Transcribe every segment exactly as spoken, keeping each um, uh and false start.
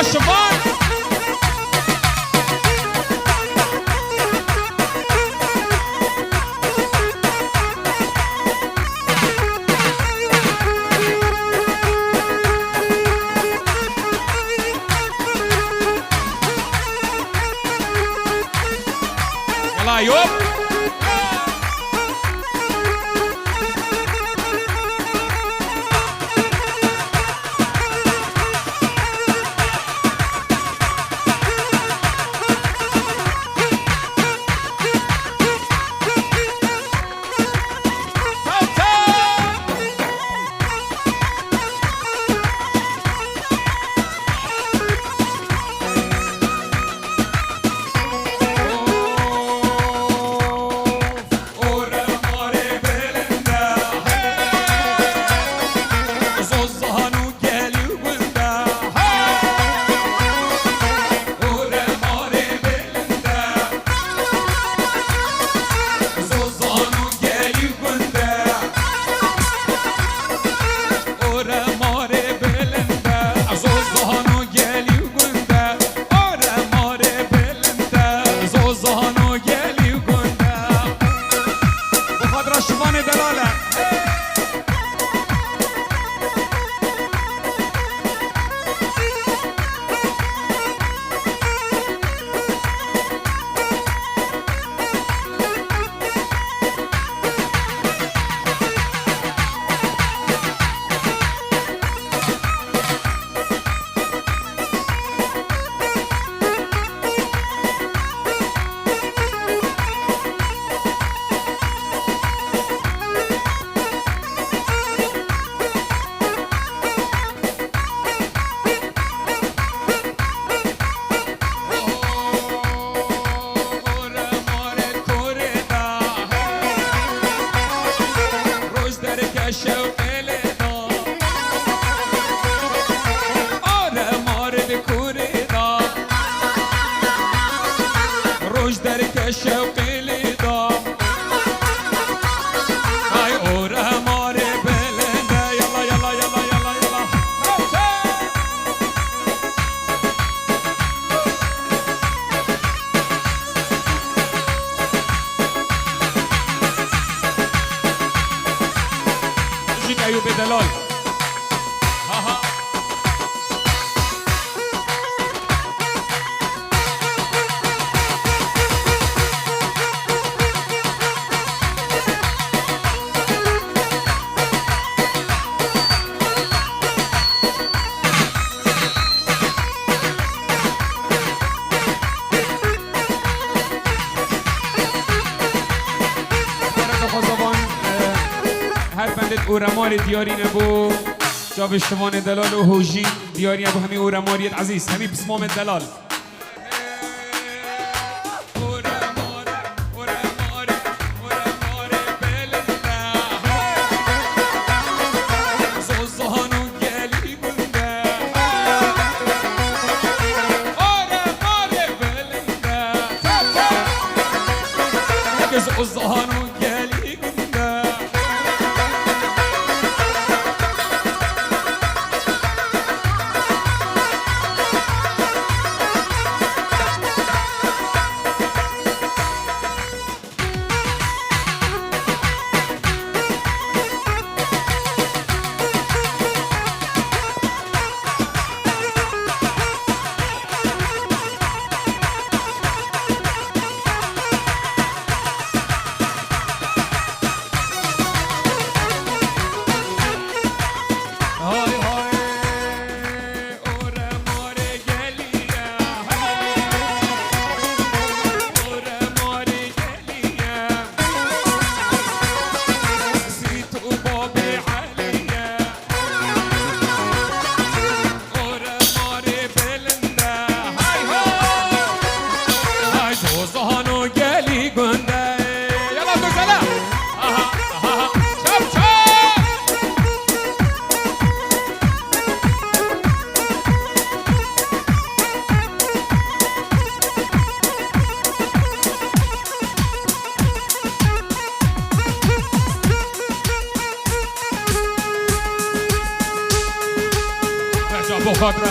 Şivan. Yala, yok. Ore marê bilind e, zozan û gelî gund e. Ore marê bilind e, zozan û gelî gund e. Bi xatira şivanê delal e. Ore marê kurê da, roj derke şewqê lê da. Ore marê kurê da, roj derke şewqê lê da. Ay ore marê bilind e, yala, yala, yala, yala, yala. Jî Eyûbê delal. Ha, ha. Dixwaze van, e, her bendê ûremarê diyarî nebû. Çavê şivanê delal û hojî diyarî nebû hemî ûremariyêt ezîz, hemî pismamê delal.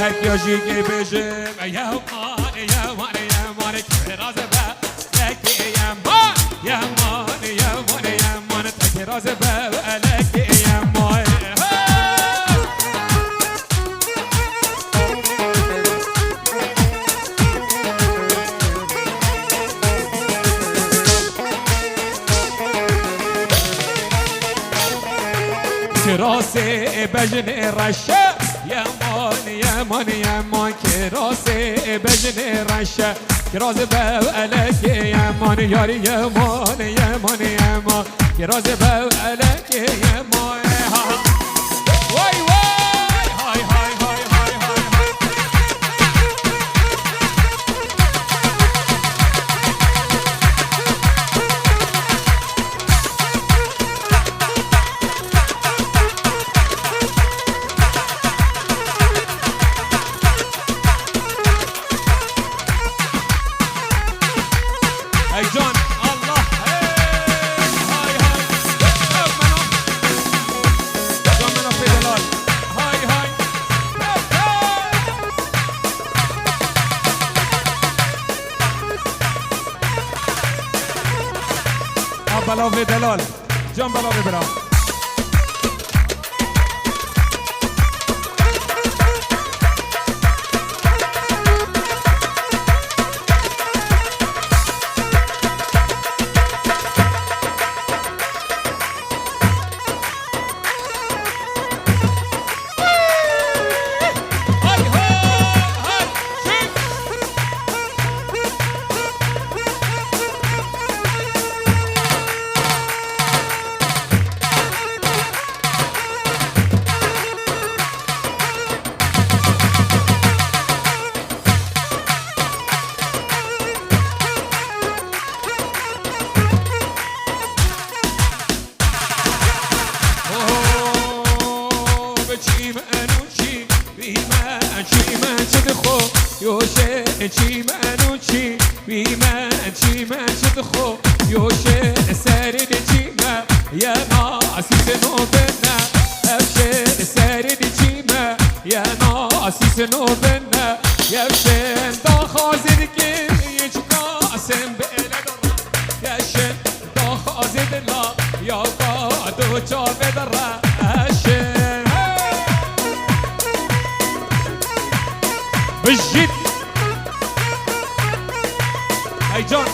Hek ya jî kê bêjim, yeman, yeman, yeman, kiraz be, lekê yeman, yeman, yeman, yeman, te kiraz be, lekê yeman. Kirasê bejnê reşe, yeman, yeman, yeman, kirasê bejnê reşe. Kiraz be, elekê yeman, yarî yeman, yeman, yeman, kiraz be, elekê yeman. Ha, ha. Vay, vay, hay, hay, hay, hay, hay, hay. Hey can, Allah, hey, hay, hay. Ew meno. Can meno pê delal. Hay, hay. Hey, hey. A belavê delal. Can belavê bira. Oho, biçî me nûçî, bî me çî me çi dixo, yoşe çî me nûçî, bî me çî me çi dixo, yoşe serê de çî me, yena sîse no bine, evşe serê de çî me, yena sîse no bine, yevşe daxazê dike, yeçka sen bele dora, yeşe Daxazê dila ya ka do çavê de reşe. Bijît. Hey can,